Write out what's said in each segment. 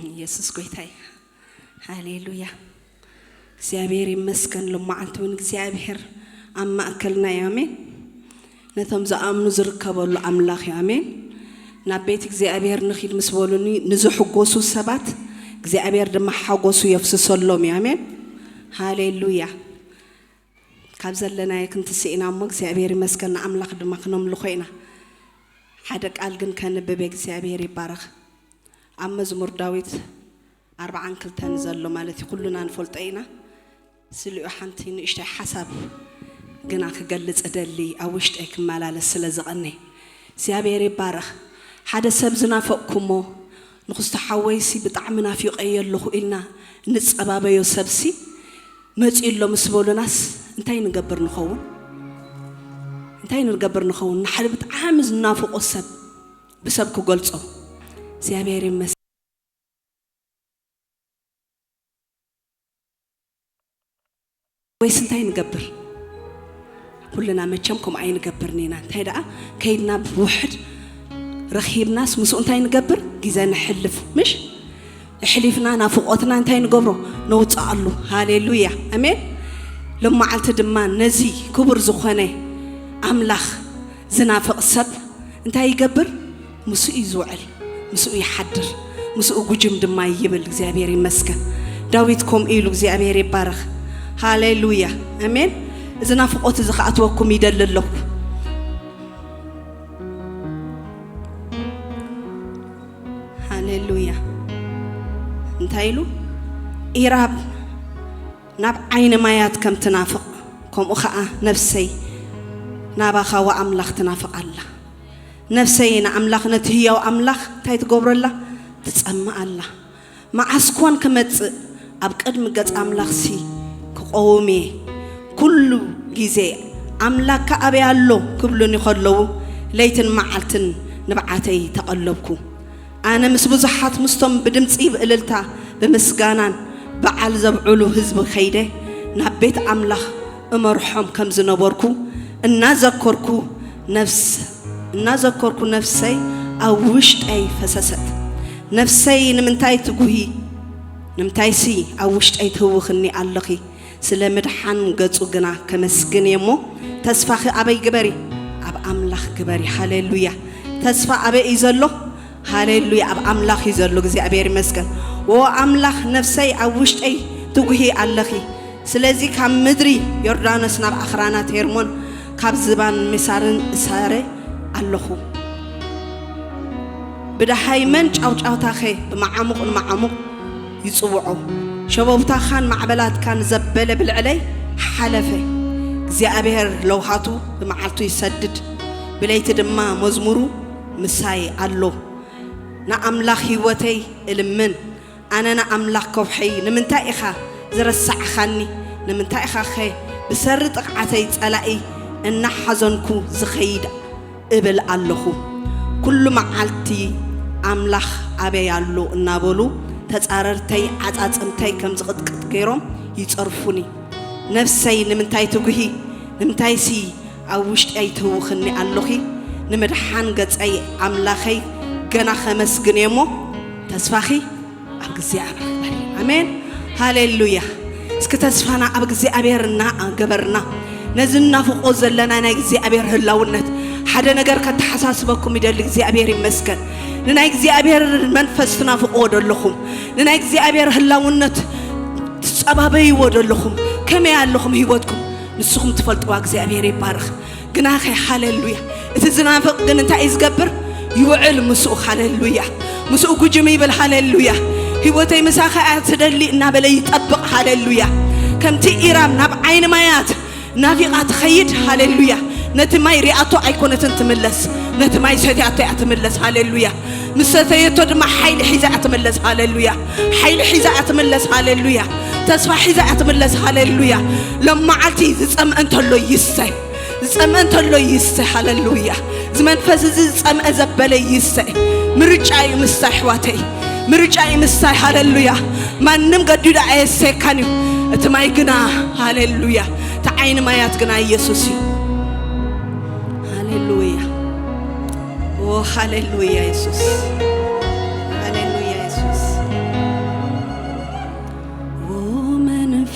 ኢየሱስ ጎይታይ። ሃሌሉያ። እግዚኣብሔር ይመስገን። ሎማዓንቲ እውን እግዚኣብሔር ኣብ ማእከልና እዩ። ኣሜን። ነቶም ዝኣምኑ ዝርከበሉ ኣምላኽ እዩ። ኣሜን። ናብ ቤት እግዚኣብሔር ንኺድ ምስ በሉኒ ንዝሕጎሱ ሰባት እግዚኣብሔር ድማ ሓጎሱ የፍስሰሎም እዩ። ኣሜን። ሃሌሉያ። ካብ ዘለናዮ ክንትስእ ኢና እሞ እግዚኣብሔር ይመስገን። ንኣምላኽ ድማ ክነምልኾ ኢና። ሓደ ቃል ግን ከንብብ እግዚኣብሔር ይባረኽ። ኣብ መዝሙር ዳዊት ኣርብዓን ክልተን ዘሎ ማለት እዩ፣ ኩሉና ንፈልጦ ኢና። ስሊኡ ሓንቲ ንእሽተይ ሓሳብ ግና ክገልጽ እደሊ፣ ኣብ ውሽጠይ ክመላለስ ስለ ዝቐነይ። እግዚኣብሔር ይባረኽ። ሓደ ሰብ ዝናፈቕኩሞ ንኽስቶ ሓወይሲ ብጣዕሚ ናፊቐዮ ኣለኹ ኢልና እንጸባበዮ ሰብሲ መጺኡ ኣሎ ምስ በሉናስ እንታይ ንገብር ንኸውን? እንታይ ንገብር ንኸውን? ንሓደ ብጣዕሚ ዝናፍቖ ሰብ ብሰብ ክገልጾ እግዚኣብሔር ይመስገን። ወይስ እንታይ ንገብር? ኩልና መቸም ከምኡ ኣይንገብርን ኢና። እንታይ ደኣ ከይድና ብውሕድ ረኺብናስ ምስኡ እንታይ ንገብር? ግዜ ንሕልፍ ምሽ? እሕሊፍና ናፍቖትና እንታይ ንገብሮ? ነውፅኣሉ። ሃሌሉያ ኣሜን። ሎማዓልቲ ድማ ነዚ ክቡር ዝኾነ ኣምላኽ ዝናፍቕ ሰብ እንታይ ይገብር? ምስኡ እዩ ዝውዕል፣ ምስኡ ይሓድር፣ ምስኡ ጉጅም ድማ ይብል። እግዚኣብሔር ይመስገን። ዳዊት ከምኡ ኢሉ፣ እግዚኣብሔር ይባረኽ። ሃሌሉያ ኣሜን። እዚ ናፍቖት እዚ ክኣትወኩም ይደሊ ኣለኹ። ሃሌሉያ። እንታይ ኢሉ? ኢራብ ናብ ዓይኒ ማያት ከም ትናፍቕ፣ ከምኡ ኸዓ ነፍሰይ ናባኻ ወኣምላኽ ትናፍቕ ኣላ። ነፍሰይ ንኣምላኽ፣ ነቲ ህያው ኣምላኽ እንታይ ትገብረላ? ትጸምእ ኣላ። መዓስ ኮን ክመጽእ ኣብ ቅድሚ ገጽ ኣምላኽሲ ክቐውም እየ? ኩሉ ግዜ ኣምላኽካ ኣበይ ኣሎ ክብሉኒ ከለዉ ለይትን መዓልትን ንብዓተይ ተቐለብኩ። ኣነ ምስ ብዙሓት ምስቶም ብድምጺ ብእልልታ ብምስጋናን በዓል ዘብዕሉ ህዝቢ ከይደ ናብ ቤት ኣምላኽ እመርሖም ከም ዝነበርኩ እናዘከርኩ ነፍስ እናዘከርኩ ነፍሰይ ኣብ ውሽጠይ ፈሰሰት። ነፍሰይ ንምንታይ ትጉሂ? ንምንታይሲ ኣብ ውሽጠይ ትህውኽኒ ኣለኺ? ስለ ምድሓን ገጹ ግና ከመስግን እየ እሞ ተስፋኺ ኣበይ ግበሪ? ኣብ ኣምላኽ ግበሪ። ሃሌሉያ። ተስፋ ኣበይ እዩ ዘሎ? ሃሌሉያ። ኣብ ኣምላኽ እዩ ዘሎ። እግዚኣብሔር ይመስገን። ኦ ኣምላኽ፣ ነፍሰይ ኣብ ውሽጠይ ትጉሂ ኣለኺ። ስለዚ ካብ ምድሪ ዮርዳኖስ ናብ ኣኽራናት ሄርሞን፣ ካብ ዝባን ሚሳርን እሳረ ኣለኹ። ብደሃይ መን ጫውጫውታኸ ብመዓሙቕ ንመዓሙቕ ይጽውዖ፣ ሸበብታኻን ማዕበላትካን ዘበለ ብልዕለይ ሓለፈ። እግዚኣብሔር ለውሃቱ ብመዓልቱ ይሰድድ፣ ብለይቲ ድማ መዝሙሩ ምሳይ ኣሎ። ንኣምላኽ ህይወተይ እልምን፣ ኣነ ንኣምላኽ ከውሐይ፣ ንምንታይ ኢኻ ዝረሳዕኻኒ? ንምንታይ ኢኻኸ ብሰሪ ጥቕዓተይ ጸላኢ እናሓዘንኩ ዝኸይድ እብል ኣለኹ? ኩሉ መዓልቲ ኣምላኽ ኣበይ ኣሎ እናበሉ ተጻረርተይ ዓጻጽምተይ ከም ዝቕጥቅጥ ገይሮም ይጸርፉኒ። ነፍሰይ ንምንታይ ትጉሂ? ንምንታይሲ ኣብ ውሽጢ ኣይትህውኽኒ ኣሎኺ? ንምድሓን ገጸይ ኣምላኸይ ገና ኸመስግን እየ እሞ፣ ተስፋኺ ኣብ እግዚኣብሔር ይግበር። ኣሜን። ሃሌሉያ። እስኪ ተስፋና ኣብ እግዚኣብሔር እና ገበርና፣ ነዚ እናፍቆ ዘለና ናይ እግዚኣብሔር ህላውነት ሓደ ነገር ከተሓሳስበኩም ይደሊ። እግዚኣብሔር ይመስገን። ንናይ እግዚኣብሔር መንፈስ ትናፍቅዎ ደለኹም፣ ንናይ እግዚኣብሔር ህላውነት ትጸባበይዎ ደለኹም፣ ከመይ ኣለኹም ህይወትኩም? ንስኹም ትፈልጥዋ። እግዚኣብሔር ይባረኽ። ግናኸ፣ ሃሌሉያ፣ እቲ ዝናፍቕ ግን እንታይ እዩ ዝገብር? ይውዕል ምስኡ። ሃሌሉያ። ምስኡ ጉጅም ይብል። ሃሌሉያ። ህይወተይ ምሳኻ እያ ትደሊ እናበለ ይጠብቕ። ሃሌሉያ። ከምቲ ኢራብ ናብ ዓይኒ ማያት ናፊቓ ትኸይድ። ሃሌሉያ። ነቲ ማይ ሪኣቶ ኣይኮነትን ትምለስ፣ ነቲ ማይ ሰትያቶ እያ ትምለስ። ሃሌሉያ። ምስ ሰተየቶ ድማ ሓይሊ ሒዛ እያ ትምለስ። ሃሌሉያ። ሓይሊ ሒዛ እያ ትምለስ። ሃሌሉያ። ተስፋ ሒዛ እያ ትምለስ። ሃሌሉያ። ሎም መዓልቲ ዝጸምአ እንተሎ ይስተ፣ ዝጸምአ እንተሎ ይስተ። ሃሌሉያ። እዚ መንፈስ እዚ ዝጸምአ ዘበለ ይስተ። ምርጫ እዩ ምስታይ፣ ኣሕዋተይ፣ ምርጫ እዩ ምስታይ። ሃሌሉያ። ማንም ገዲዱ ኣየስተየካን እዩ። እቲ ማይ ግና፣ ሃሌሉያ፣ እቲ ዓይኒ ማያት ግና ኢየሱስ እዩ። ሃሌሉያ። ኦ፣ ሃሌሉያ የሱስ። ሃሌሉያ የሱስ።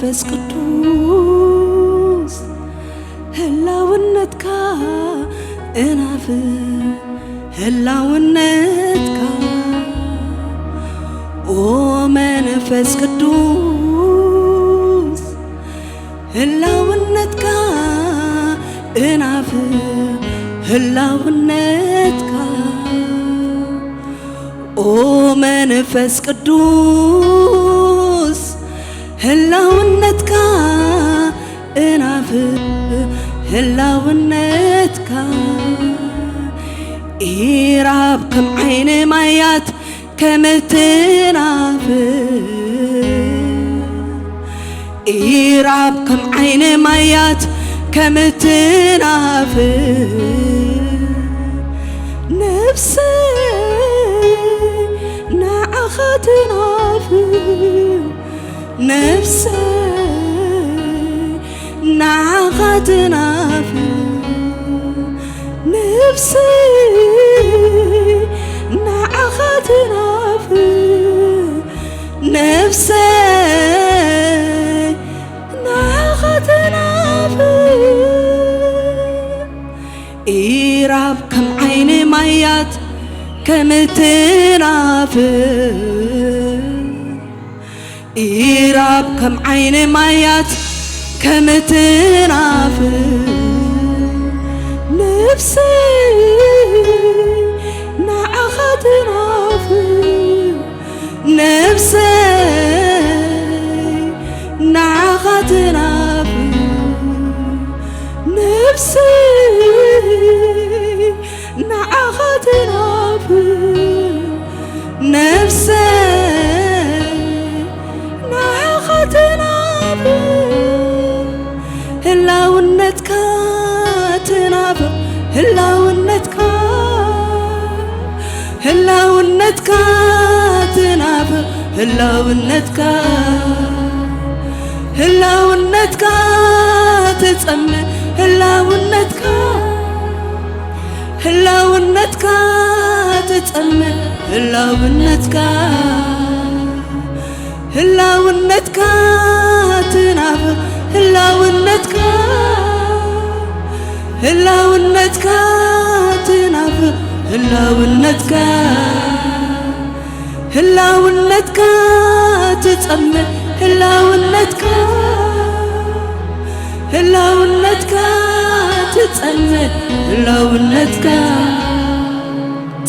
መንፈስ ቅዱስ ህላውነትካ እናፍር፣ ህላውነትካ ኦ መንፈስ ቅዱስ ህላውነትካ እናፍር፣ ህላውነትካ ኦ መንፈስ ቅዱስ ህላውነትካ እናፍር፣ ህላውነትካ ኢራብ ከም ዓይኒ ማያት ከም እትናፍር፣ ኢራብ ከም ዓይኒ ማያት ከም እትናፍር፣ ነፍሰይ ንዓኻ ትናፍር፣ ነፍሰይ ንዓኻ ትናፍር፣ ነፍሰይ ንዓኻ ትናፍር፣ ነፍሰይ ንዓኻ ትናፍር። ኢራብ ከም ዓይኒ ማያት ከም እትናፍር፣ ኢራብ ከም ዓይኒ ማያት ከም እትናፍር፣ ነፍሰይ ንዓኻ ትናፍር፣ ነፍሰይ ንዓኻ ትናፍር፣ ነፍሰይ ንዓኻ ትናፍር፣ ነፍሰይ ንዓኻ ትናፍር፣ ህላውነትካ ትናፍር፣ ህላውነትካ፣ ህላውነትካ ትናፍር፣ ህላውነትካ፣ ህላውነትካ ትጸምእ፣ ህላውነትካ፣ ህላውነትካ ትጸምእ፣ ህላውነትካ፣ ህላውነትካ ትናፍር፣ ህላውነትካ፣ ህላውነትካ ትናፍር፣ ህላውነትካ፣ ህላውነትካ ትጸምእ፣ ህላውነትካ፣ ህላውነትካ ትጸምእ፣ ህላውነትካ።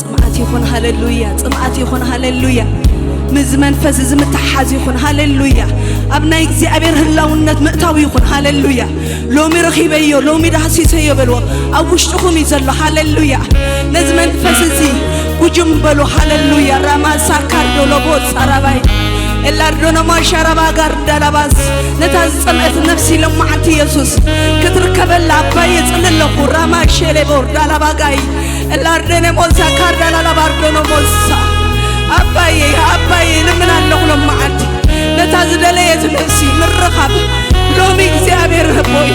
ጽምኣት ይኹን፣ ሃሌሉያ። ጽምኣት ይኹን፣ ሃሌሉያ። ምስ መንፈስ እዚ ምትሓዝ ይኹን፣ ሃሌሉያ። ኣብ ናይ እግዚኣብሔር ህላውነት ምእታው ይኹን፣ ሃሌሉያ። ሎሚ ረኺበዮ፣ ሎሚ ዳህሲሰዮ በልዎ። ኣብ ውሽጥኹም እዩ ዘሎ፣ ሃሌሉያ። ነዚ መንፈስ እዚ ጉጅም በሉ፣ ሃሌሉያ። ራማሳ ካርዶ ሎቦ ሳራባይ ኤላርዶኖማ ሻራባ ጋር ዳላባስ ነታ ዝጸምአት ነፍሲ ሎማዓንቲ ኢየሱስ ክትርከበላ ኣባይ የጽሊ ኣለኹ። ራማ ሼሌቦር ዳላባጋይ ላርደነ ሞዛ ካርዳላላ ባርዶኖ ሞዛ ኣባዬ ኣባዬ ልምን ኣለኹ ሎማዓንቲ ነታ ዝደለየት ነፍሲ ምርኻብ ሎሚ እግዚኣብሔር ህቦይ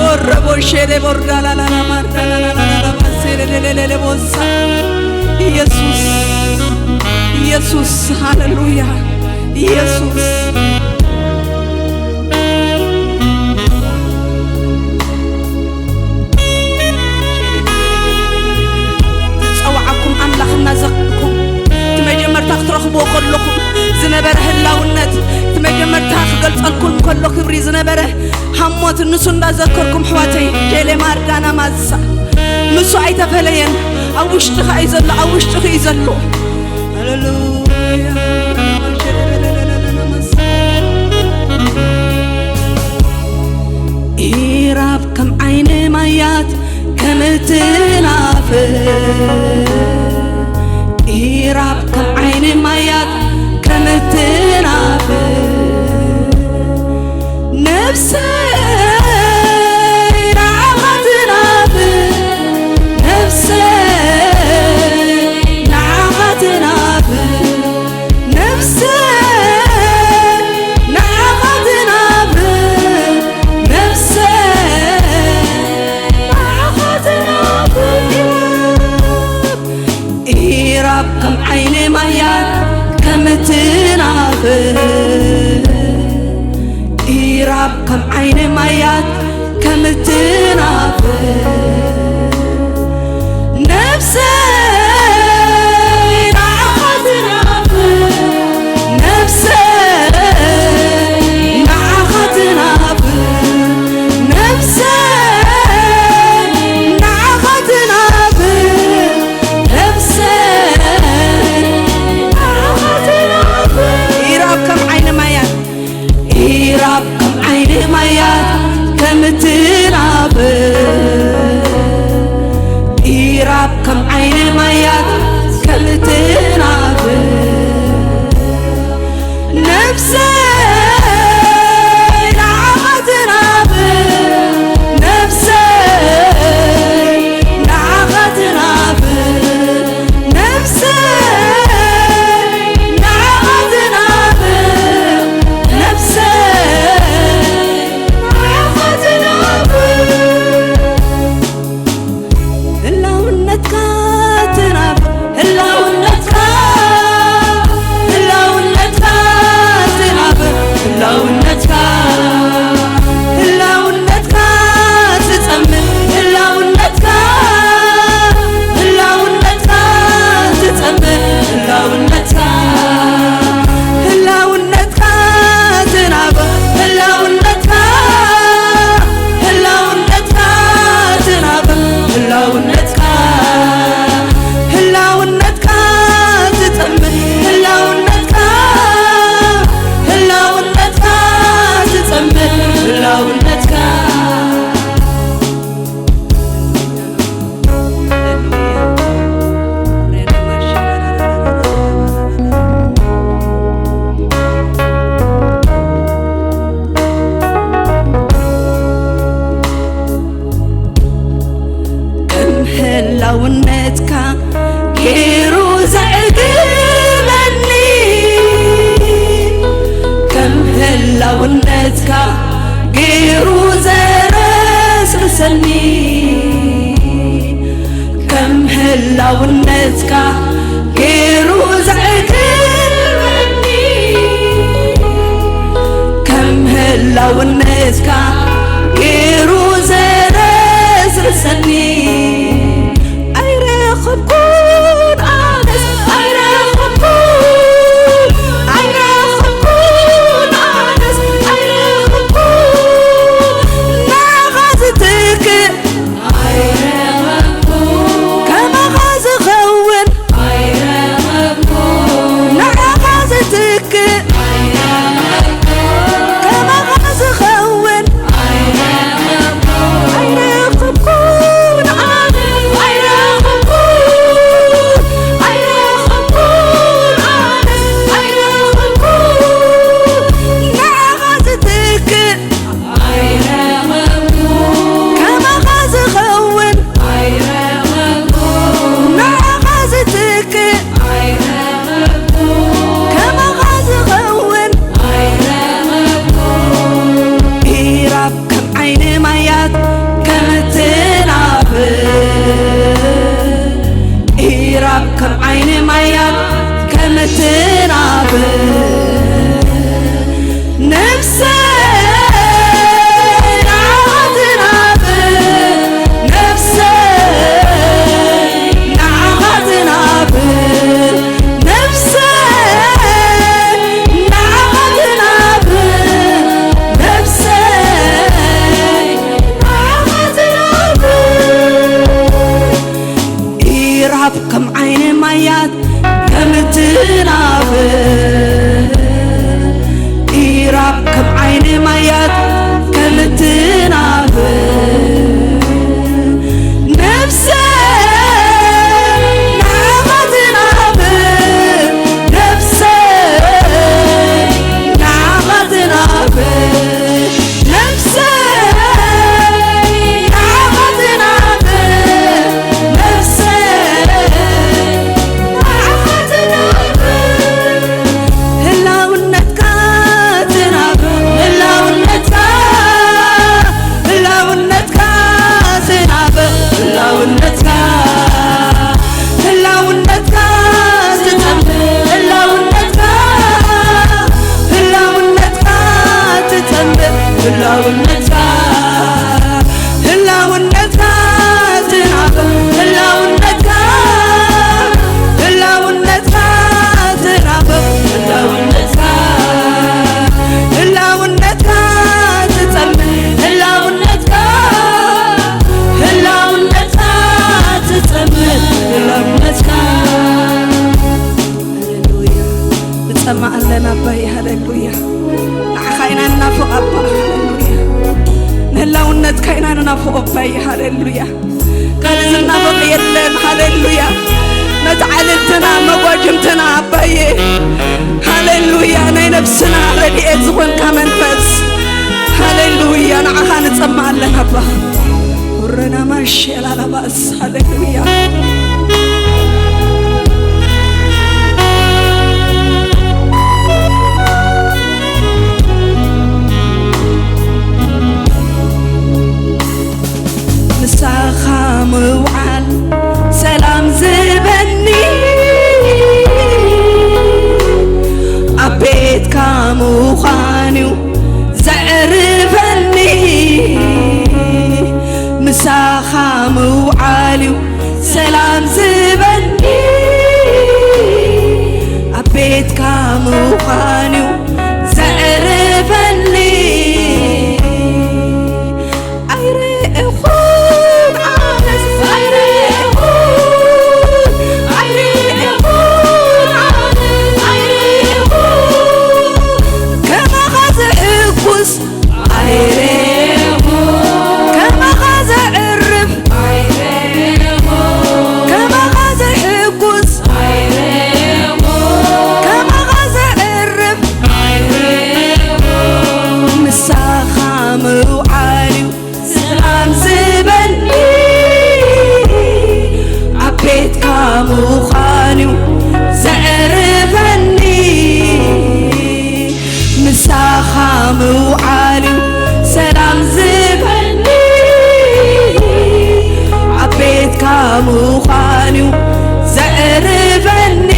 ኦረቦ ሼሌ ቦርዳላላላ ማርዳላላላላ ማሴሌሌሌሌ ቦሳ ኢየሱስ ኢየሱስ ሃሌሉያ ኢየሱስ ዝጸውዓኩም ኣምላኽ እናዘኽርኩም እቲ መጀመርታ ክትረኽብዎ ከለኹም ዝነበረ ህላውነት እቲ መጀመርታ ክገልጸልኩም ከሎ ክብሪ ዝነበረ ሃሞት ንሱ እንዳዘከርኩም ኣሕዋተይ ጄሌ ማርዳና ማሳ ንሱ ኣይተፈለየን ኣብ ውሽጥኻ እዩ ዘሎ ኣብ ውሽጥኺ እዩ ዘሎ ሃሌሉያ ኢራብ ከም ዓይኒ ማያት ከም እትናፍር ኢራብ ከም ዓይኒ ማያት ከም እትናፍር ነፍሰይ ንዓኻ ትናፍር ነፍሰይ ንዓኻ ትናፍር ነፍሰይ ንዓኻ ትናፍር ነፍሰይ ንዓኻ ትናፍር ኢራብ ከም ዓይኒ ማያ ከም እትናፍር ከም ዓይኒ ማያት ከም እትናፍር ነፍሰይ ንዓኻ ትናፍር፣ ነፍሰይ ንዓኻ ትናፍር፣ ነፍሰይ ንዓኻ ትናፍር፣ ነፍሰይ ንዓኻ ትናፍር። ኢራብ ከም ዓይኒ ማያት ኢራብ ከም ዓይኒ ማያት ከም እትናፍር፣ ኢራብ ከም ዓይኒ ማያት ከም እትናፍር፣ ነፍሰይ ንዓኻ ትናፍር፣ ነፍሰይ ንዓኻ ትናፍር፣ ነፍሰይ ንዓኻ ትናፍር፣ ነፍሰይ ንዓኻ ትናፍር። ህላውነትካ ትናፍር፣ ህላውነትካ፣ ህላውነትካ ትናፍር፣ ህላውነትካ፣ ህላውነትካ ትጸምእ፣ ህላውነትካ፣ ህላውነትካ ትጸምእ፣ ህላውነትካ፣ ህላውነትካ ትናፍር፣ ህላውነትካ፣ ህላውነትካ ትናፍር፣ ህላውነትካ፣ ህላውነትካ ትጸምእ፣ ህላውነትካ፣ ህላውነትካ ትጸምእ፣ ህላውነትካ። ከም ህላውነትካ ገይሩ ዘዕግበኒ፣ ከም ህላውነትካ ገይሩ ዘረስርሰኒ፣ ከም ህላውነትካ ገይሩ ዘዕግበኒ፣ ከም ህላውነትካ ገይሩ ዘረስርሰኒ። ኣይረኸብኩን ኣነስ፣ ኣይረኸብኩን፣ ኣይረኸብኩን ኣነስ፣ ኣይረኸብኩን ናኻ ዝትክእ ከማኻ ዝኸውን፣ ንዓኻ ዝትክእ ከማኻ ዝኸውን ኣይረኸብኩን ኣነ፣ ኣይረኸብኩን፣ ኣይረኸብኩን ኣነ፣ ኣይረኸብኩን ንዓኻ ዝትክእ ከማኻ ዝኸውን ንዓኻ ዝትክእ ከማኻ ዝኸውን ኢራብ ከም ዓይኒ ማያት ከም እትናፍር ኢራብ ከም ዓይኒ ማያት ከም እትናፍር ነፍሰይ ንዓኻ ትናፍር፣ ነፍሰይ ንዓኻ ትናፍር፣ ነፍሰይ ንዓኻ ትናፍር፣ ነፍሰይ ንዓኻ ትናፍር። ኢራብ ከም ዓይኒ ማያት ከም እትናፍር ኢራብ ከም ዓይኒ ማያት ከም እትናፍር ነፍሰይ ንዓኻ ትናፍር ነፍሰይ ንዓኻ ትናፍር ነፍሰይ ንዓኻ ትናፍር ነፍሰይ ንዓኻ ትናፍር ህላውነትካ ትናፍር ህላውነትካ ህላውነትካ ንሰማዕ ኣለና ኣባይ። ሃሌሉያ። ንዓኻ ኢና ንናፍቕ ኣባ። ሃሌሉያ። ንህላውነትካ ኢና ንናፍቕ ኣባይ። ሃሌሉያ። ካልእ ዝናፍቕ የለን። ሃሌሉያ። መተዓልልትና፣ መጓጅምትና ኣባዬ። ሃሌሉያ። ናይ ነፍስና ረድኤት ዝኾንካ መንፈስ፣ ሃሌሉያ፣ ንዓኻ ንጸምእ ኣለና ኣባ። ውረና ማሽ የላላባስ። ሃሌሉያ። ምሳኻ ምውዓል ሰላም ዝህበኒ፣ ኣብ ቤትካ ምዃን እዩ ዘዕርፈኒ። ምሳኻ ምውዓል እዩ ሰላም ዝህበኒ፣ ኣብ ቤትካ ምዃን እዩ ዘዕርፈኒ። ኣይርኢኹን ኣነስ ኣይርኢኹን፣ ኣይርኢኹን ኣነስ ኣይርኢኹን፣ ከማኻ ዘሕጉስ ኣይርኢኹን፣ ከማኻ ዘዕርፍ ኣይርኢኹን፣ ከማኻ ዘሕጉስ ኣይርኢኹን፣ ከማኻ ዘዕርፍ ኣይርኢኹን፣ ምሳኻ ምውዓል እዩ ሰላም ዝህበኒ፣ ኣብ ቤትካ ምዃን እዩ ዘዕርፈኒ። ምሳኻ ምውዓል እዩ ሰላም ዝህበኒ፣ ኣብ ቤትካ ምዃን እዩ ዘዕርፈኒ።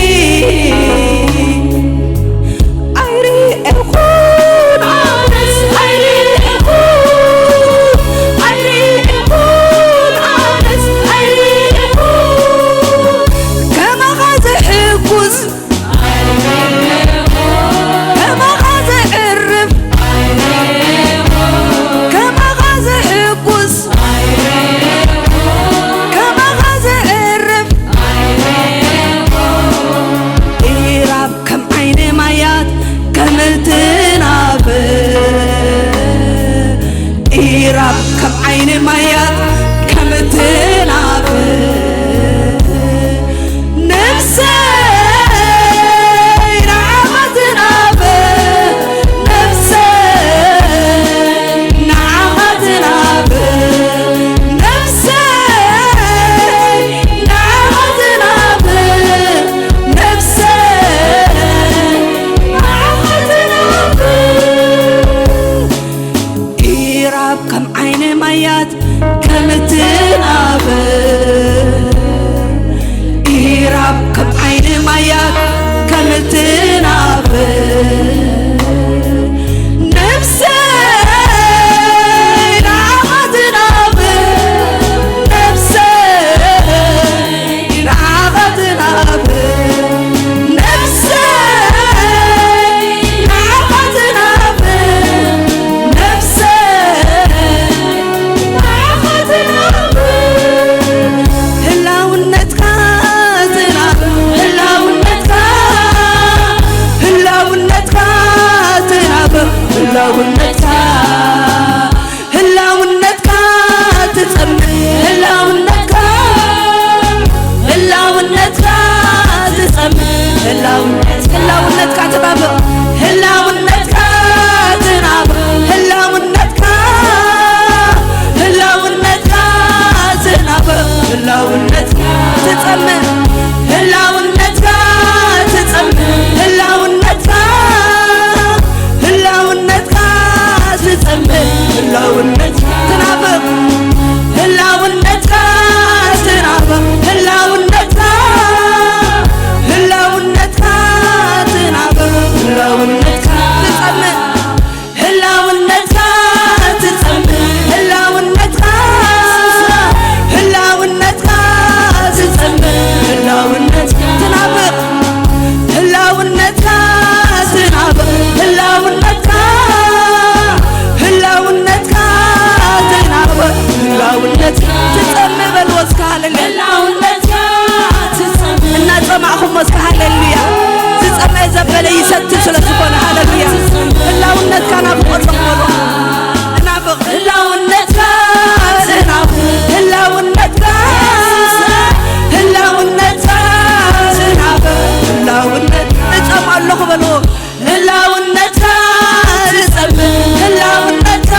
ኣይርኤኹን ኣነስ ኣይርኤኹን፣ ኣይርኤኹን ኣነስ ኣይርኤኹን፣ ከማኻ ዘሕጉስ ኣይርኤኹን፣ ከማኻ ዘዕርፍ ኣይርኤኹን፣ ከማኻ ዘሕጉስ ኣይርኤኹን፣ ከማኻ ዘዕርፍ ኣይርኤኹን፣ ኢራብ ከም ዓይኒ ማያት ከም እትናፍር፣ ኢራብ ከም ዓይኒ ማያት ከም እትናፍር፣ ነፍሰይ ንዓኻ ትናፍር፣ ነፍሰይ ንዓኻ ትናፍር፣ ነፍሰይ ንዓኻ ትናፍር፣ ነፍሰይ ንዓኻ ትናፍር። ኢራብ ከም ዓይኒ ማያት ከም እትናፍር፣ ኢራብ ከም ዓይኒ ማያት ከም እትናፍር፣ ነፍሰይ ንዓኻ ትናፍር፣ ነፍሰይ ንዓኻ ትናፍር፣ ነፍሰይ ንዓኻ ትናፍር፣ ነፍሰይ ንዓኻ ትናፍር። ህላውነትካ ትናፍር፣ ህላውነትካ፣ ህላውነትካ ትናፍር፣ ህላውነትካ ህላውነትካ ትጸምእ፣ ህላውነትካ፣ ህላውነትካ ትጸምእ፣ ህላውነት-፣ ህላውነትካ ትናፍቕ፣ ህላውነትካ ትናፍቕ፣ ህላውነትካ፣ ህላውነትካ ትናፍቕ፣ ህላውነትካ ትጸምእ፣ ህላውነትካ ትጸምእ፣ ህላውነትካ፣ ህላውነትካ ትጸምእ፣ ህላውነትካ ትናፍቕ፣ ህላውነትካ ትናፍቕ፣ ህላውነትካ፣ ህላውነትካ ትናፍቕ፣ ህላውነትካ ትጸምእ፣ ህላውነትካ ትጸምእ፣ ህላውነትካ፣ ህላውነትካ ትጸምእ፣ ህላውነትካ ትናፍቕ፣ ህላውነትካ ትናፍቕ፣ ህላውነትካ፣ ህላውነትካ ትናፍቕ፣ ህላውነትካ ትጸምእ በልዎ እስከ ሃሌሉያ። ህላውነትካ ትጸምእ። እናጸማዕኹሞ እስከ ሃሌሉያ። ዝጸመየ ዘበለ ይሰቲ ስለ ዝኾነ፣ ሃሌሉያ። ህላውነትካ ናፍቆ ኣለኹ በሎ። እናፍቕ ህላውነትካ፣ እናፍቕ ህላውነትካ፣ ህላውነትካ፣ እናፍቕ ህላውነትካ፣ እጸም ኣለኹ በሎ። ህላውነትካ ዝጸም፣ ህላውነትካ፣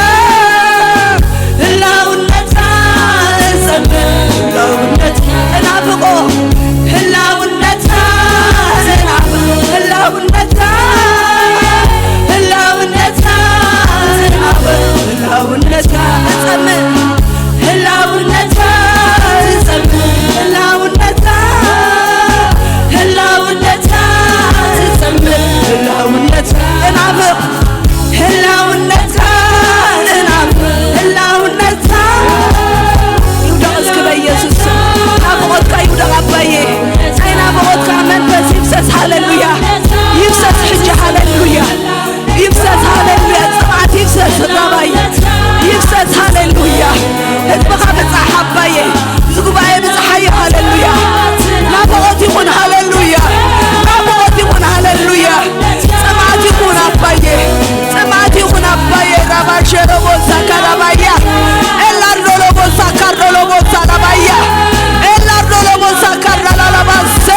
ህላውነትካ ዝጸም፣ ህላውነትካ እናፍቆ፣ ህላውነትካ ዝናፍቅ፣ ህላውነትካ፣ ህላውነትካ ዝናፍቅ፣ ህላውነትካ ዝጸም፣ ህላውነትካ ዝጸም፣ ህላውነትካ፣ ህላውነትካ ዝጸም፣ ህላውነትካ እናፍቅ፣ ህላውነትካ እናፍቅ፣ ህላውነትካ ይውደቕ እስኪ በኢየሱስ ስም። ናፍቆትካ ይውደቕ ኣባዬ። ናይ ናፍቆትካ መንፈስ ይፍሰስ። ሃሌሉያ። ይፍሰስ ሕጂ። ሃሌሉያ። ይፍሰስ። ሃሌሉያ። ጽምኣት ይፍሰስ። ራባይ ይፍሰስ። ሃሌሉያ። ህዝብኻ ብጻሕ ኣባዬ። እዚ ጉባኤ ብጻሓዮ። ሃሌሉያ። ናፍቆት ይኹን። ሃሌሉያ። ናፍቆት ይኹን። ሃሌሉያ። ጽምኣት ይኹን ኣባዬ። ጽምኣት ይኹን ኣባዬ። ራባሸ ሮቦሳ ካራባያ። ኤላርዶ ሎቦሳ ካርዶ ሎቦሳ ላባያ። ኤላርዶ ሎቦሳ ካራ ላላባሴ።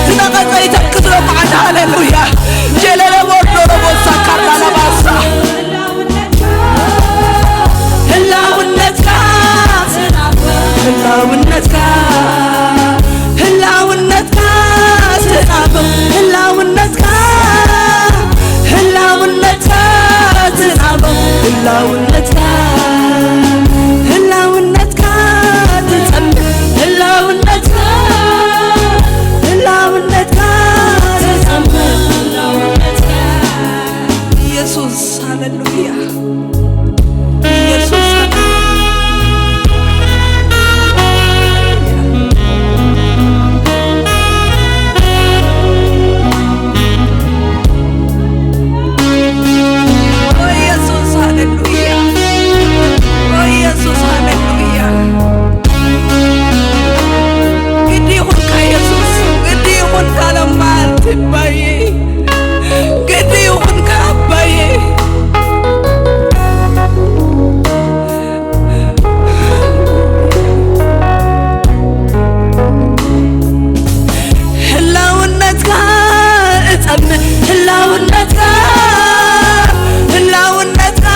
ዝነቐጸ ይተክት ሎማዓት። ሃሌሉያ። ጀለለ ቦርዶ ሎቦሳ ካራ ላባሳ። ህላውነትካ፣ ህላውነትካ፣ ህላውነትካ ትናፍቕ፣ ህላውነትካ፣ ህላውነትካ ትናፍቕ፣ ህላውነትካ፣ ህላውነትካ ትጸምእ፣ ህላውነትካ፣ ህላውነትካ ትጸምእ፣ ህላውነትካ ኢየሱስ፣ ሃሌሉያ። ኢየሱስ፣ ሃሌሉያ። ኦ ኢየሱስ፣ ሃሌሉያ። ኦ ኢየሱስ፣ ሃሌሉያ። ግዲ ይኹንካ ኢየሱስ፣ ግዲ ይኹንካ ለማልቲ ባዬ። ግዲ ይኹንካ ኣባዬ። ህላውነትካ እጸምእ፣ ህላውነትካ፣ ህላውነትካ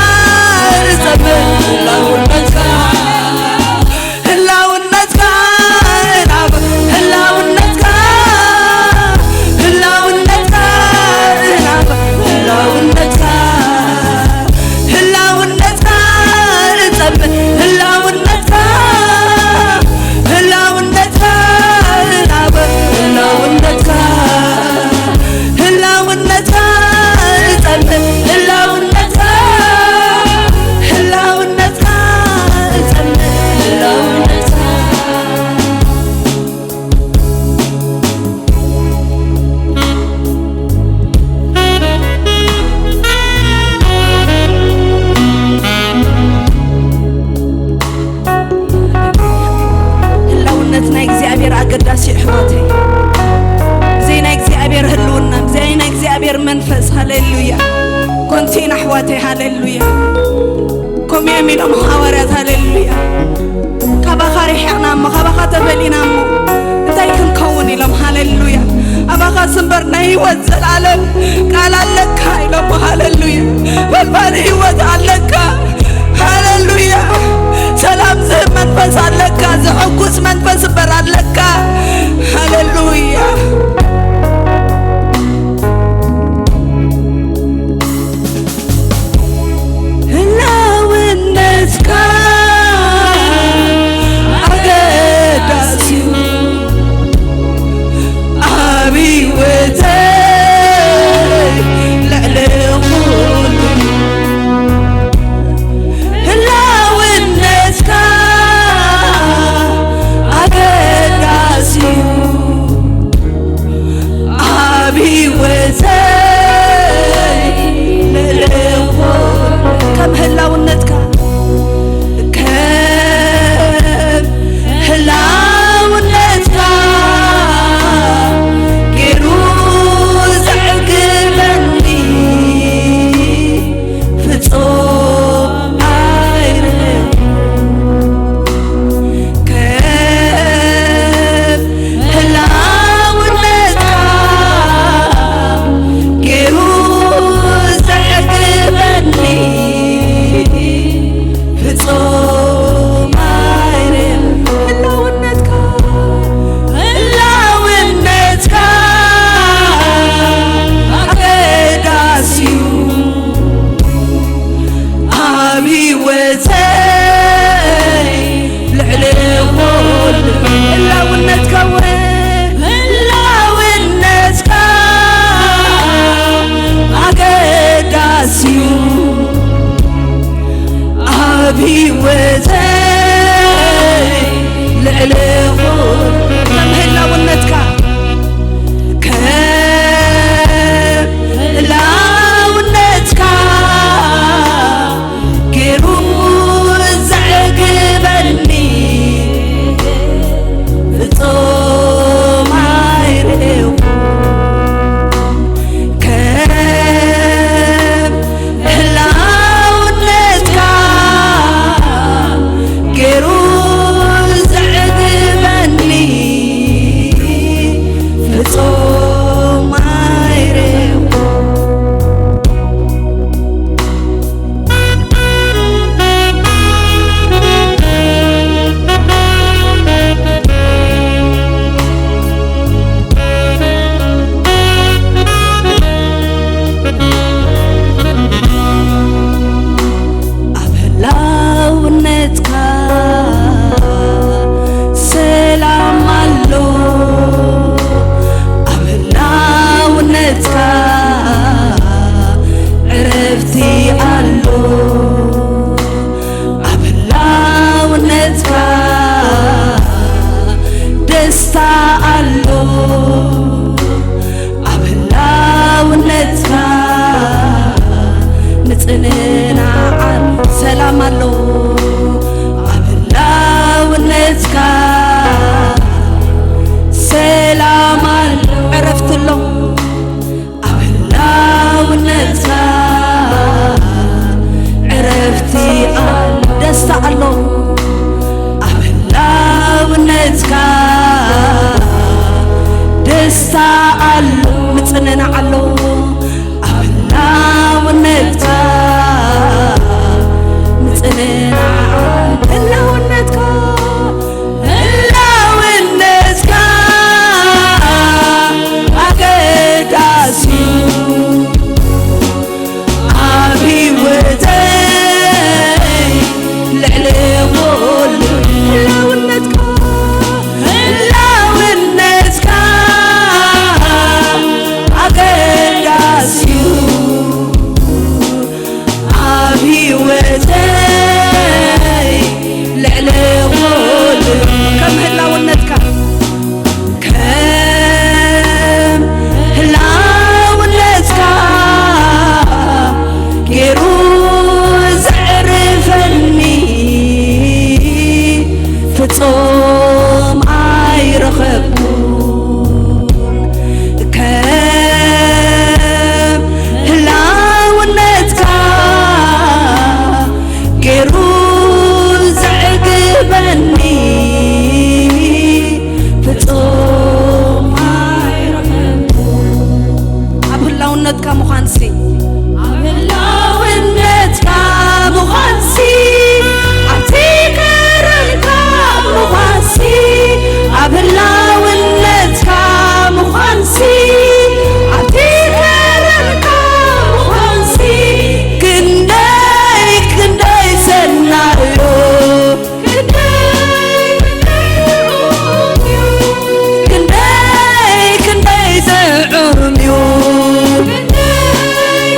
እጸምእ፣ ህላውነትካ። ህላውነትካ ናብ ህላውነትካ፣ ህላውነትካ ናብ ህላውነትካ፣ ህላውነትካ እጸምእ፣ ህላውነትካ፣ ህላውነትካ ናብ ህላውነትካ፣ ህላውነትካ እጸምእ፣ ህላውነትካ፣ ህላውነትካ እጸምእ፣ ህላውነትካ። ህላውነት ናይ እግዚኣብሔር ኣገዳሲ እዩ ኣሕዋተይ። እዚ ናይ እግዚኣብሔር ህልውና፣ እዚ ናይ እግዚኣብሔር መንፈስ፣ ሃሌሉያ። ኮንቲን ኣሕዋተይ፣ ሃሌሉያ። ከምኡ እዮም ኢሎም ሃዋርያት፣ ሃሌሉያ። ካባኻ ርሒቕና እሞ፣ ካባኻ ተፈሊና እሞ፣ እንታይ ክንከውን ኢሎም፣ ሃሌሉያ። ኣባኻስ እምበር ናይ ህይወት ዘላለም ቃል ኣለካ ኢሎም፣ ሃሌሉያ። ፈልፋሊ ህይወት ኣለካ፣ ሃሌሉያ። ሰላም ዝህብ መንፈስ ኣለካ፣ ዘሐጉስ መንፈስ እምበር ኣለካ፣ ሃሌሉያ። ህላውነትካ ኣገዳሲ እዩ ኣብ ህይወተይ ልዕሊ ኩሉ። ህላውነትካ ኣገዳሲ እዩ ደስታ ኣሎ፣ ምጽንናዕ ኣሎ። ኣብ ህላውነትካ ምጽንናዕ፣ ህላውነትካ፣ ህላውነትካ ኣገዳሲ እዩ። ኣብ ህይወተይ ልዕሊ ኩሉ ህላውነትካ፣ ህላውነትካ ኣገዳሲ እዩ። ኣብ ህይወተይ ልዕሊ ኩሉ ከም ህላውነትካ ከም ህላውነትካ ገይሩ ዘዕርፈኒ ፍጹም ኣይረኸብኩን። ከም ህላውነትካ ገይሩ ዘዕግበኒ ፍጹም ኣይረኸብኩን። ኣብ ህላውነትካ ምዃንሲ፣ ኣብ ህላውነትካ ምዃንሲ፣ ኣብቲ ከረንካ ምዃንሲ፣ ኣብ ህላውነትካ ምዃንሲ፣ ኣብቲ ከረንካ ምዃንሲ፣ ክንደይ ክንደይ ሰናዮ፣ ክንደይ ክንደይ ጥዑም እዩ፣ ክንደይ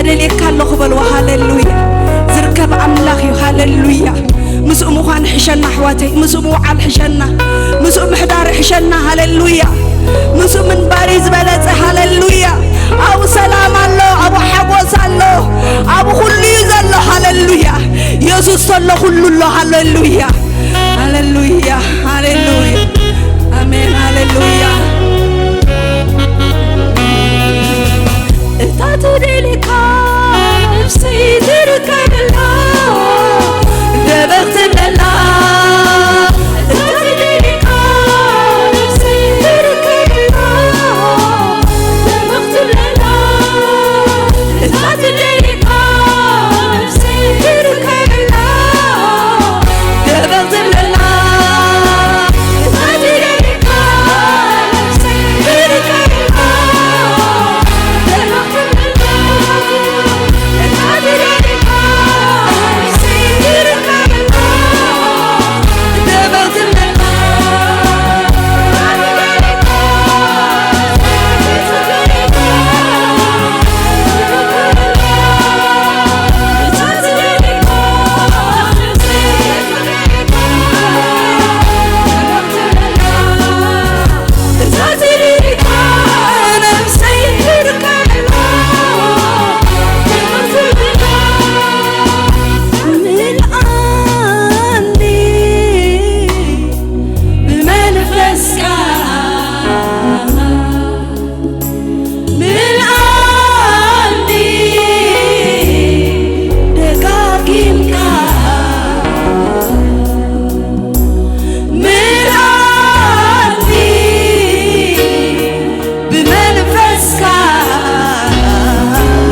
ደልየካ ኣለኹ በልዎ። ሃሌሉያ። ዝርከብ ኣምላኽ እዩ። ሃሌሉያ። ምስኡ ምዃን ሕሸና ኣሕዋተይ፣ ምስኡ ምውዓል ሕሸና፣ ምስኡ ምሕዳር ሕሸና። ሃሌሉያ። ምስኡ ምንባር እዩ ዝበለጸ። ሃሌሉያ። ኣብኡ ሰላም ኣሎ፣ ኣብኡ ሓጎስ ኣሎ፣ ኣብኡ ኩሉ እዩ ዘሎ። ሃሌሉያ። የሱስ ተሎ ኩሉ ኣሎ። ሃሌሉያ። ሃሌሉያ። ሃሌሉያ። ኣሜን። ሃሌሉያ። እታ ትደልየካ ነፍሰይ ትርከበላ፣ ደበኽ ትብለላ። እታ ትደልየካ ነፍሰይ ትርከበላ፣ ደበኽ ትብለላ። እታ ትደልየካ ነፍሰይ ትርከበላ፣ ደበኽ ትብለላ። እታ ትደልየካ ነፍሰይ ትርከበላ፣ ደበኽ ትብለላ። እታ ትደልየካ ነፍሰይ ትርከበላ፣ ደበኽ ትብለላ። ምልኣኒ ብመንፈስካ፣ ምልኣኒ ደጋጊምካ፣ ምልኣኒ ብመንፈስካ፣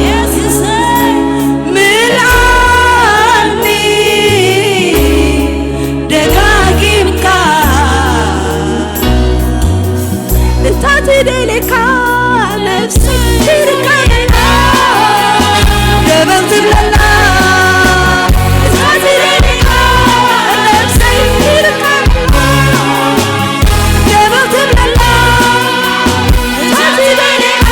የሱሰይ፣ ምልኣኒ ደጋጊምካ። እታ ትደልየካ ነፍሰይ ትርከበላ፣ ደበኽ ትብለላ። እታ ትደልየካ ነፍሰይ ትርከበላ፣ ደበኽ ትብለላ። እታ ትደልየካ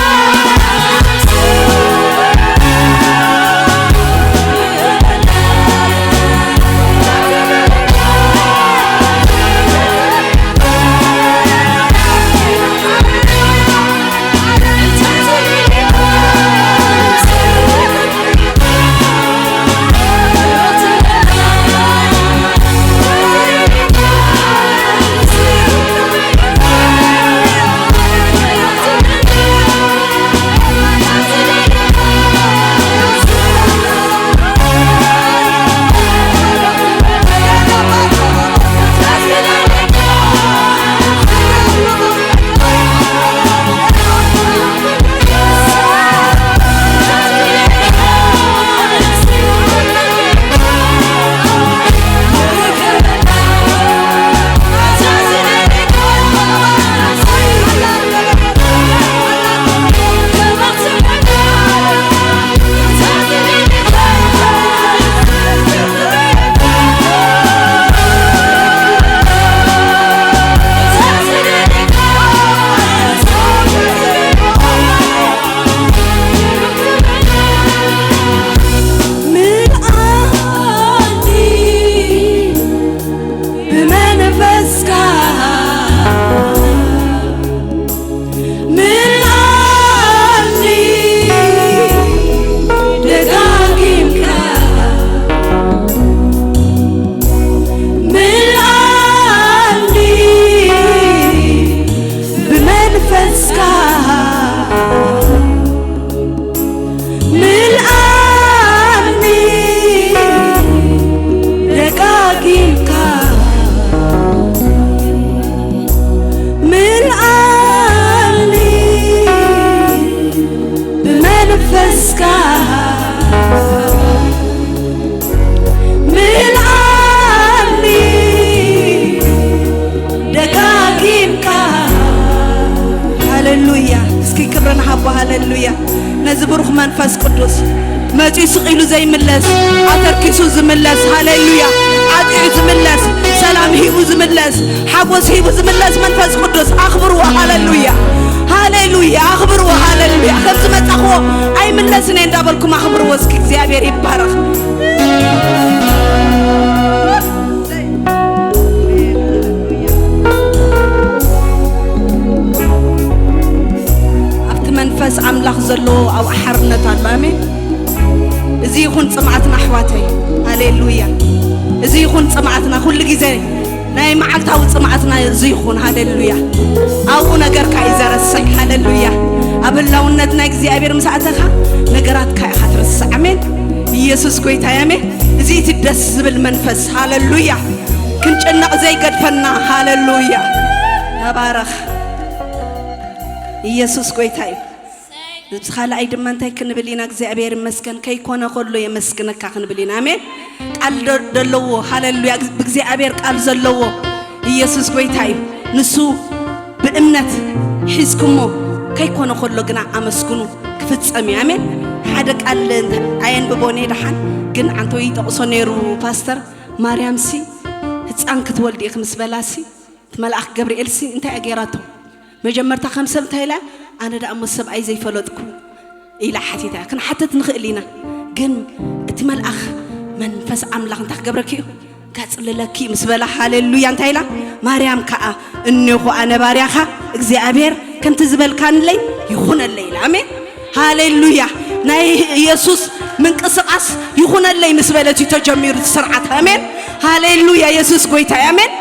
ምልኣኒ ብመንፈስካ፣ ምልኣኒ ደጋጊምካ፣ ምልኣኒ ብመንፈስካ፣ ምልኣኒ ደጋጊምካ፣ ምልኣኒ ብመንፈስካ፣ ምልኣኒ ደጋጊምካ። ሃሌሉያ። እስኪ ክብሪ ንሃቦ። ሃሌሉያ። ነዚ ብሩኽ መንፈስ ቅዱስ መጺኡ ስቕ ኢሉ ዘይምለስ፣ ኣተርኪሱ ዝምለስ፣ ሃሌሉያ፣ ኣጢዑ ዝምለስ፣ ሰላም ሂቡ ዝምለስ፣ ሓጎስ ሂቡ ዝምለስ መንፈስ ቅዱስ ኣኽብርዎ። ሃሌሉያ። ሃሌሉያ፣ ኣኽብርዎ። ሃሌሉያ፣ ከም ዝመጻኽዎ ኣይምለስን እየ እንዳበልኩም ኣኽብርዎ። እስኪ እግዚኣብሔር ይባረኽ። ኣብቲ መንፈስ ኣምላኽ ዘለዎ ኣብኡ ሓርነት ኣሎ። ኣሜን። እዚ ይኹን ጽምኣትና ኣሕዋተይ። ሃሌሉያ። እዚ ይኹን ጽምኣትና ኩሉ ግዜ ናይ መዓልታዊ ጽምኣትና እዚ ይኹን። ሃሌሉያ። ኣብኡ ነገርካ እዩ ዘረስዕ። ሃሌሉያ። ኣብ ህላውነት ናይ እግዚኣብሔር ምስ ኣተኻ ነገራትካ ኢኻ ትርስዕ። ኣሜን። ኢየሱስ ጎይታ እዩ። ኣሜን። እዚ እቲ ደስ ዝብል መንፈስ። ሃሌሉያ። ክንጭነቕ ዘይገድፈና። ሃሌሉያ። ተባረኽ። ኢየሱስ ጎይታ እዩ። እዚ ካልኣይ ድማ እንታይ ክንብል ኢና? እግዚኣብሔር ይመስገን። ከይኮነ ከሎ የመስግነካ ክንብል ኢና። ኣሜን። ቃል ደ-፣ ደለዎ። ሃሌሉያ። ብእግዚኣብሔር ቃል ዘለዎ ኢየሱስ ጎይታ እዩ። ንሱ ብእምነት ሒዝኩሞ ከይኮነ ከሎ ግና ኣመስግኑ ክፍጸም እዩ። ኣሜን። ሓደ ቃል እንተ-፣ ኣየንብቦን እየ ደሓን፣ ግን ኣንተ ይጠቕሶ ነይሩ ፓስተር፣ ማርያምሲ ህፃን ክትወልድ ኢኺ ምስ በላሲ እቲ መልኣኽ ገብርኤልሲ እንታይ እያ ገይራቶ? መጀመርታ ከም ሰብ እንታይ ኢላ? ኣነ ደኣ እሞ ሰብኣይ ዘይፈለጥኩ ኢላ ሓቲታ። ክንሓትት ንኽእል ኢና፣ ግን እቲ መልኣኽ መንፈስ ኣምላኽ እንታይ ክገብረኪ እዩ? ከጽልለኪ ምስ በላ፣ ሃሌሉያ፣ እንታይ ኢላ? ማርያም ከኣ፣ እኔኹ ኣነ ባርያኻ እግዚኣብሔር ከምቲ ዝበልካንለይ ይኹነለይ ኢላ። ኣሜን። ሃሌሉያ። ናይ ኢየሱስ ምንቅስቃስ ይኹነለይ ምስ በለት እዩ ተጀሚሩ እቲ ስርዓት። ኣሜን። ሃሌሉያ። ኢየሱስ ጎይታ እዩ። ኣሜን።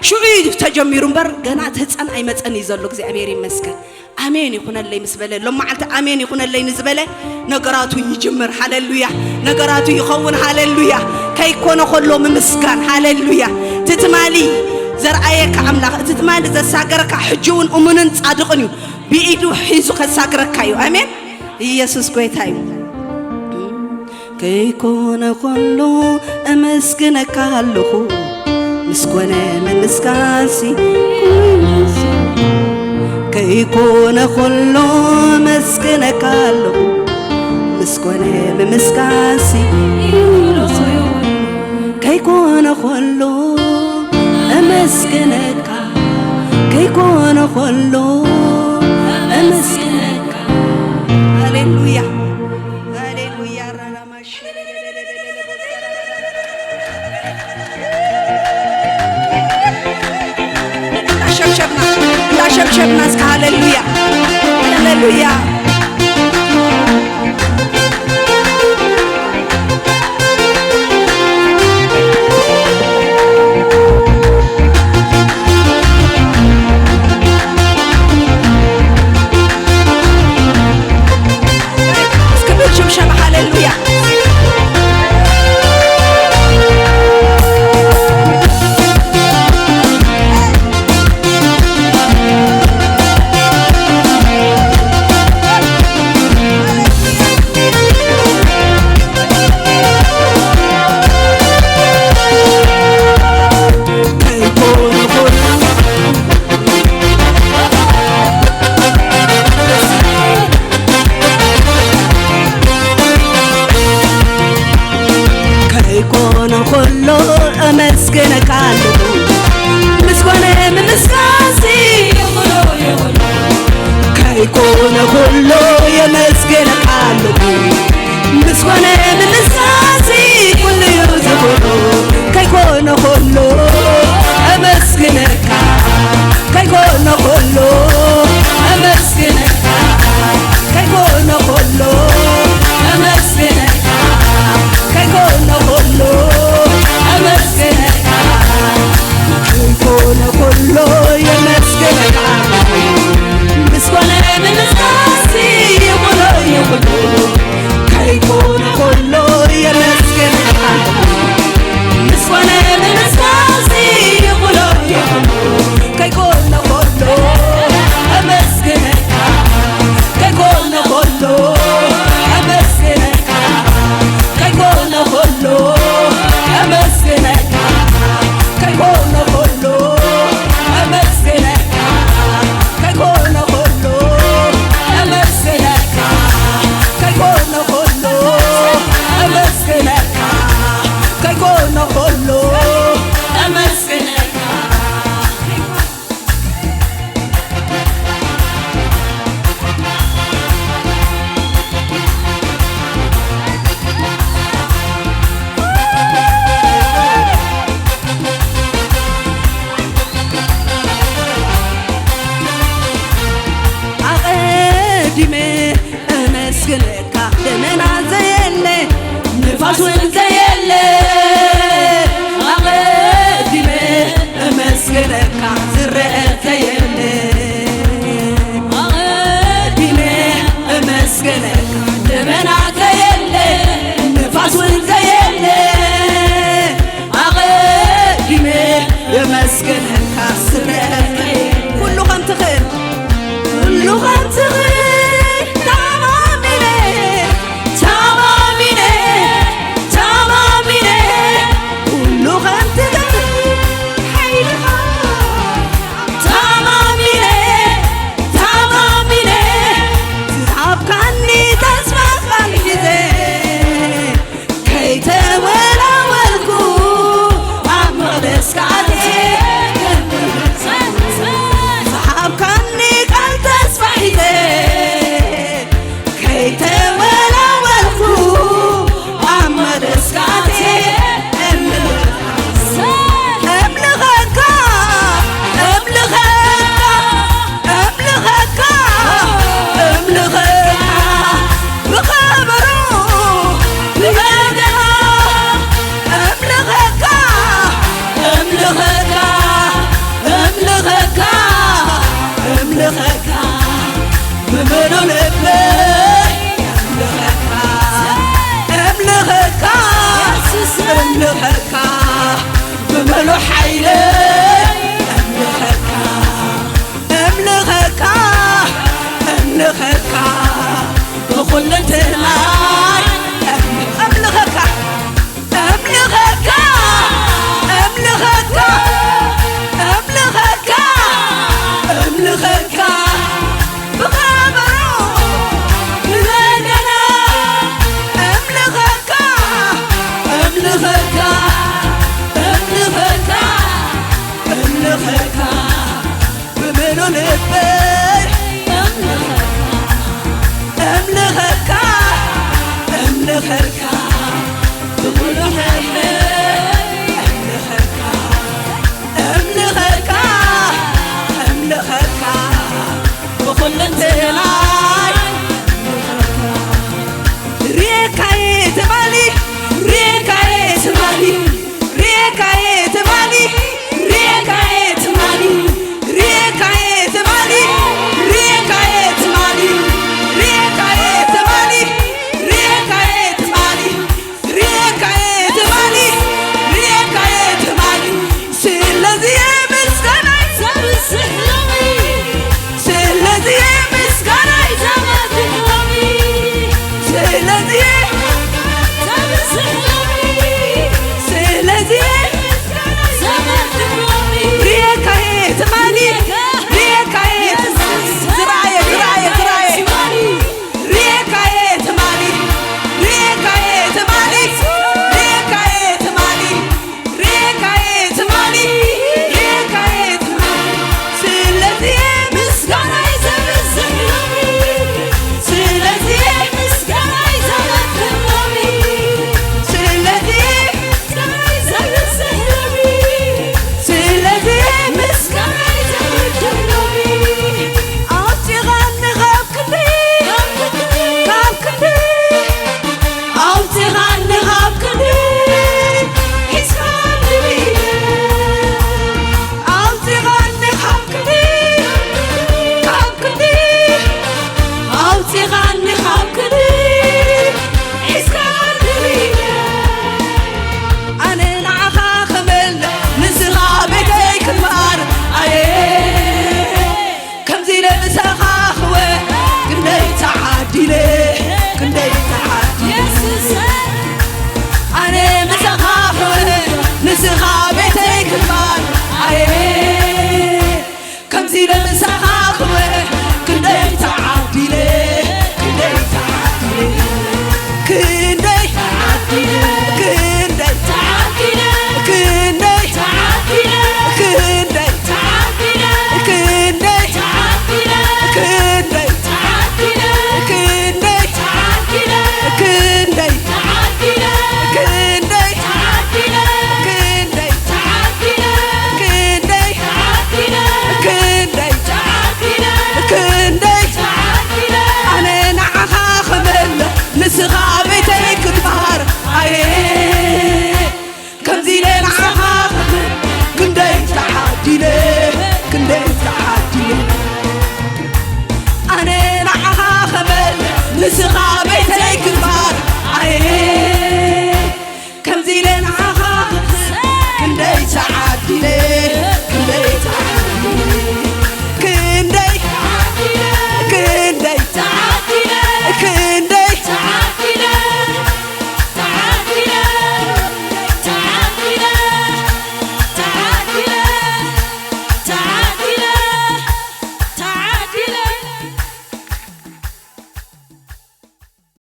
ሽዑ እዩ ተጀሚሩ እምበር ገና እቲ ህፃን ኣይመፀን እዩ ዘሎ። እግዚኣብሔር ይመስገን። ኣሜን ይኹነለይ ምስ በለ፣ ሎም መዓልቲ ኣሜን ይኹነለይ ንዝበለ ነገራቱ ይጅምር። ሃሌሉያ። ነገራቱ ይኸውን። ሃሌሉያ። ከይኮነ ከሎ ምምስጋን። ሃሌሉያ። እቲ ትማሊ ዘርኣየካ ኣምላኽ፣ እቲ ትማሊ ዘሳገረካ ሕጂ እውን እሙንን ጻድቕን እዩ። ብኢዱ ሒዙ ከሳግረካ እዩ። ኣሜን። ኢየሱስ ጎይታ እዩ። ከይኮነ ከሎ እመስግነካ ኣለኹ፣ ምስ ኮነ ምምስጋንሲ። ከይኮነ ከሎ እመስግነካ ኣለኹ፣ ምስ ኮነ ምምስጋንሲ። ከይኮነ ከሎ እመስግነካ፣ ከይኮነ ከሎ እመስግነካ። ሃሌሉያ፣ ሃሌሉያ። እንዳሸብሸብና፣ እንዳሸብሸብና እስከ ሃሌሉያ፣ ሃሌሉያ። እስኪ ብሽብሸባ ሃሌሉያ። ከይኮነ ከሎ ኣመስግነካ ኣለኹ፣ ምስ ኮነ ምምስጋንሲ። ከይኮነ ከሎ የመስግነካ ኣለኹ፣ ምስ ኮነ ምምስጋንሲ። ኩሉ እዩ ዝኹሉ። ከይኮነ ከሎ ኣመስግነካ፣ ከይኮነ ከሎ ኣመስግነካ፣ ከይኮነ ከሎ ኣመስግነካ፣ ከይኮነ ከሎ ኣመስግነካ፣ ከይኮነ ከሎ የመስግነካ። ምስ ኮነ ምምስጋንሲ ይኹኖ ይኹኖ። ከይኮነ ከሎ የመስግነካ። ምስ ኮነ ምምስጋንሲ ይኹኖ ይኹኖ። ከይኮነ ከሎ ኣመስግነካ፣ ከይኮነ ከሎ ኣመስግነካ፣ ከይኮነ ከሎ ኣመስግነካ፣ ከይኮነ ከሎ ኣመስግነካ፣ ከይኮነ ከሎ ኣመስግነካ፣ ከይኮነ ከሎ ኣመስግነካ፣ ከይኮነ ከሎ ኣመስግነካ። እምልኸካ ብምሉእ ሓይለይ እምልኸካ እምልኸካ እምልኸካ ብኹልንትና